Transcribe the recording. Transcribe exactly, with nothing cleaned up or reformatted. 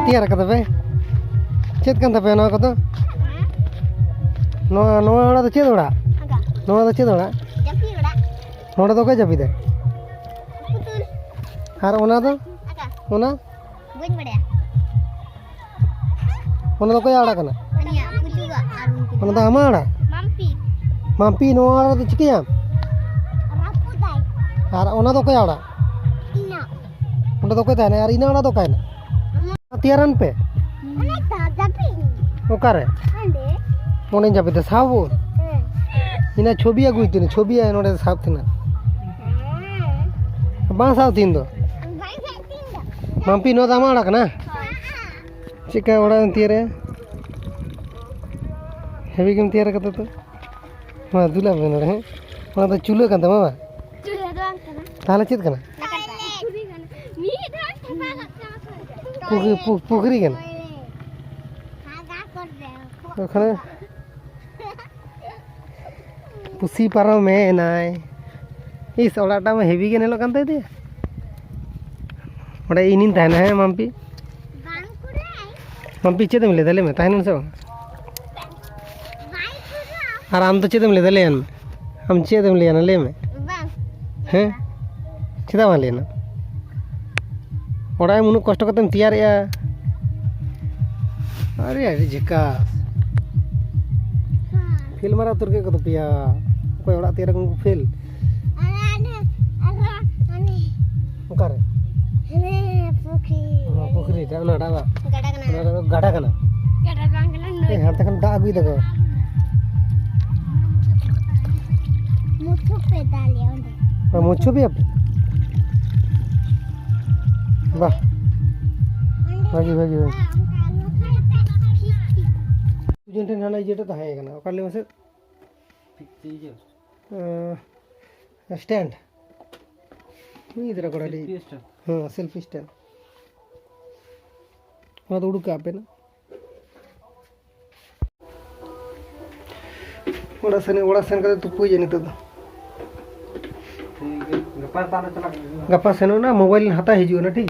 ᱛᱮᱭᱟᱨ ᱠᱟᱫᱟ ᱯᱮ? ᱪᱮᱫ ᱠᱟᱱ ᱛᱟᱯᱮᱭᱟ ᱱᱚᱣᱟ ᱠᱚᱫᱚ? ᱱᱚᱣᱟ, ᱱᱚᱣᱟ ᱚᱲᱟᱜ ᱫᱚ ᱪᱮᱫ ᱚᱲᱟᱜ? ᱟᱠᱟ? ᱱᱚᱣᱟ ᱫᱚ ᱪᱮᱫ ᱚᱲᱟᱜ? ᱡᱟᱹᱯᱤᱫ ᱚᱲᱟᱜ᱾ ᱱᱚᱰᱮ ᱫᱚ ᱚᱠᱚᱭ ᱡᱟᱹᱯᱤᱫᱟ? ᱯᱩᱛᱩᱞ᱾ ᱟᱨ ᱚᱱᱟ ᱫᱚ? ᱟᱠᱟ? ᱚᱱᱟ? ᱵᱟᱹᱧ ᱵᱟᱲᱟᱭᱟ᱾ ᱚᱱᱟ ᱫᱚ ᱚᱠᱚᱭᱟᱜ ᱚᱲᱟᱜ ᱠᱟᱱᱟ? ᱩᱱᱤᱭᱟᱜ, ᱯᱩᱪᱩᱣᱟᱜ ᱟᱨ ᱩᱱᱠᱤᱱᱟᱜ᱾ ᱚᱱᱟ ᱫᱚ ᱟᱢᱟᱜ ᱚᱲᱟᱜ? ᱢᱟᱢᱯᱤ᱾ ᱢᱟᱢᱯᱤ, ᱱᱚᱣᱟ ᱚᱲᱟᱜ ᱨᱮᱫᱚ ᱪᱤᱠᱟᱹᱭᱟᱢ? ᱨᱟᱹᱯᱩᱫᱟᱭ᱾ ᱟᱨ ᱚᱱᱟ ᱫᱚ ᱚᱠᱚᱭᱟᱜ ᱚᱲᱟᱜ? ᱤᱧᱟᱜ᱾ ᱚᱸᱰᱮ ᱫᱚ ᱚᱠᱚᱭ ᱛᱟᱦᱮᱱᱟ? ᱟᱨ ᱤᱱᱟᱹ ᱚᱲᱟᱜ ᱫᱚ ᱚᱠᱟᱭᱮᱱᱟ? ᱛᱮᱭᱟᱨᱟᱱ ᱯᱮ᱾ ᱚᱱᱮ ᱛᱚ, ᱡᱟᱹᱯᱤᱫ᱾ ᱚᱠᱟᱨᱮ? ᱚᱸᱰᱮ᱾ ᱚᱸᱰᱮᱧ ᱡᱟᱹᱯᱤᱫᱟ, ᱥᱟᱵ ᱵᱚᱱ᱾ ᱦᱮᱸ᱾ ᱤᱱᱟᱹ ᱪᱷᱚᱵᱤ ᱟᱹᱜᱩᱭ ᱛᱤᱧ, ᱪᱷᱚᱵᱤ ᱟᱭ ᱱᱚᱰᱮ ᱥᱟᱵ ᱛᱤᱧᱟ᱾ ᱦᱮᱸ᱾ ᱵᱟᱝ ᱥᱟᱵ ᱛᱤᱧ ᱫᱚ᱾ ᱵᱟᱝ ᱥᱟᱵ ᱛᱤᱧ ᱫᱚ᱾ ᱢᱟᱢᱯᱤ, ᱱᱚᱣᱟ ᱫᱚ ᱟᱢᱟᱜ ᱚᱲᱟᱜ ᱠᱟᱱᱟ? ᱦᱮᱸ᱾ ᱪᱮᱫᱠᱟ ᱚᱲᱟᱜ ᱮᱢ ᱛᱮᱭᱟᱨᱟ? ᱦᱮᱵᱤ ᱜᱮᱢ ᱛᱮᱭᱟᱨ ᱠᱟᱫᱟ ᱛᱚ᱾ ᱢᱟ ᱫᱩᱞᱟᱜ ᱢᱮ ᱱᱚᱰᱮ, ᱦᱮᱸ? ᱚᱱᱟ ᱫᱚ ᱪᱩᱞᱦᱟᱹ ᱠᱟᱱ ᱛᱟᱢᱟ, ᱵᱟᱝ? ᱪᱩᱞᱦᱟᱹ ᱫᱚ ᱵᱟᱝ ᱠᱟᱱᱟ᱾ ᱛᱟᱦᱚᱞᱮ ᱪᱮᱫ ᱠᱟᱱᱟ? ᱯᱩᱠᱷᱨᱤ ᱠᱟᱱᱟ᱾ ᱢᱤᱫ ᱫᱷᱟᱣ ᱪᱷᱟᱯᱟ ᱠᱟᱜ ᱠᱟᱱᱟ ᱠᱚ᱾ ᱯᱩᱠᱷᱨᱤ, ᱯᱩ-, ᱯᱩᱠᱷᱨᱤ ᱠᱟᱱᱟ᱾ ᱦᱟᱜᱟ ᱠᱚᱨᱮ᱾ ᱚᱠᱟᱨᱮ? ᱯᱩᱥᱤ ᱯᱟᱨᱚᱢᱮᱱᱟᱭ᱾ ᱤᱥ, ᱚᱲᱟᱜᱴᱟᱜ ᱢᱟ ᱦᱮᱵᱤ ᱜᱮ ᱧᱮᱞᱚᱜ ᱠᱟᱱ ᱛᱟᱭ ᱫᱚᱭᱟ᱾ ᱚᱸᱰᱮ ᱤᱧᱤᱧ ᱛᱟᱦᱮᱱᱟ, ᱦᱮᱸ, ᱢᱟᱢᱯᱤ? ᱵᱟᱝ ᱠᱩᱲᱟᱹᱭ᱾ ᱢᱟᱢᱯᱤ, ᱪᱮᱫ ᱮᱢ ᱞᱟᱹᱭᱫᱟ? ᱞᱟᱹᱭ ᱢᱮ, ᱛᱟᱦᱮᱱᱟᱢ ᱥᱮ ᱵᱟᱝ? ᱵᱟᱭ ᱠᱩᱲᱟᱹᱭ᱾ ᱟᱨ ᱟᱢ ᱫᱚ ᱪᱮᱫ ᱮᱢ ᱞᱟᱹᱭᱫᱟ? ᱞᱟᱹᱭᱟᱱ ᱢᱮ᱾ ᱟᱢ ᱪᱮᱫ ᱮᱢ ᱞᱟᱹᱭᱟᱱᱟ? ᱞᱟᱹᱭ ᱢᱮ᱾ ᱵᱟᱝ᱾ ᱦᱮᱸ? ᱪᱮᱫᱟᱜ ᱵᱟᱝ ᱞᱟᱹᱭᱟᱱᱟ? ᱚᱲᱟᱜ ᱮᱢ ᱩᱱᱟᱹᱜ ᱠᱚᱥᱴᱚ ᱠᱟᱛᱮᱢ ᱛᱮᱭᱟᱨᱮᱜᱼᱟ᱾ ᱟᱨᱮ, ᱟᱹᱰᱤ ᱡᱷᱟᱠᱟᱥ᱾ ᱦᱮᱸ᱾ ᱯᱷᱮᱞ ᱢᱟᱨᱟ ᱩᱛᱟᱹᱨ ᱠᱮᱫ ᱠᱚᱫᱚ ᱯᱮᱭᱟ᱾ ᱚᱠᱚᱭ ᱚᱲᱟᱜ ᱛᱮᱭᱟᱨ ᱠᱚ ᱯᱷᱮᱞ? ᱟᱨ ᱟᱞᱮ, ᱟᱨ ᱟᱞᱮ᱾ ᱚᱠᱟᱨᱮ? ᱦᱟᱱᱮ ᱯᱩᱠᱷᱨᱤ᱾ ᱚ, ᱯᱩᱠᱷᱨᱤ ᱨᱮ, ᱚᱱᱟ ᱰᱟᱵᱟ᱾ ᱜᱟᱰᱟ ᱠᱟᱱᱟ᱾ ᱚᱱᱟ ᱫᱚ ᱜᱟᱰᱟ ᱠᱟᱱᱟ᱾ ᱜᱟᱰᱟ ᱵᱟᱝ ᱠᱟᱱᱟ, ᱱᱟᱹᱭ᱾ ᱮ, ᱦᱟᱱᱛᱮ ᱠᱷᱚᱱ ᱫᱟᱜ ᱟᱹᱜᱩᱭ ᱫᱟᱠᱚ᱾ ᱢᱩᱪᱩ ᱯᱮ ᱫᱟᱞᱮ ᱚᱸᱰᱮ᱾ ᱚ, ᱢᱩᱪᱩ ᱯᱮᱭᱟ ᱯᱮ? ᱵᱟᱦ᱾ ᱚᱸᱰᱮ᱾ ᱵᱷᱟᱜᱤ, ᱵᱷᱟᱜᱤ, ᱵᱷᱟᱜᱤ᱾ ᱚᱱᱠᱟ ᱟᱞᱚ ᱯᱮ ᱯᱷᱤᱥ ᱯᱷᱤᱥ᱾ ᱩᱡᱚᱱ ᱴᱷᱮᱱ ᱦᱟᱱᱟ ᱤᱭᱟᱹᱴᱟᱜ ᱛᱟᱦᱮᱸ ᱠᱟᱱᱟ, ᱚᱠᱟ ᱞᱟᱹᱭ ᱢᱮᱥᱮ? ᱮᱸ, stand᱾ ᱩᱱᱤ ᱜᱤᱫᱽᱨᱟᱹ ᱠᱚᱲᱟ ᱟᱹᱰᱤ ᱥᱮᱞᱯᱷᱤ ᱥᱴᱮᱱᱰ᱾ ᱦᱮᱸ, ᱥᱮᱞᱯᱷᱤ ᱥᱴᱮᱱᱰ᱾ ᱚᱱᱟ ᱫᱚ ᱩᱰᱩᱠ ᱠᱟᱜ ᱯᱮ ᱱᱟ᱾ ᱚᱲᱟᱜ ᱥᱮᱱ, ᱚᱲᱟᱜ ᱥᱮᱱ ᱠᱟᱛᱮ ᱛᱩᱯᱩᱭ ᱡᱮ ᱱᱤᱛᱚᱜ ᱫᱚ᱾ ᱴᱷᱤᱠ ᱜᱮᱭᱟ, ᱜᱟᱯᱟ ᱛᱟᱦᱞᱮ ᱪᱟᱞᱟᱜ ᱦᱩᱭᱩᱜᱼᱟ᱾ ᱜᱟᱯᱟ ᱥᱮᱱᱚᱜ ᱱᱟ, ᱢᱳᱵᱟᱭᱤᱞ ᱦᱟᱛᱟᱣ ᱦᱤᱡᱩᱜᱼᱟ ᱱᱟ, ᱴᱷᱤᱠ?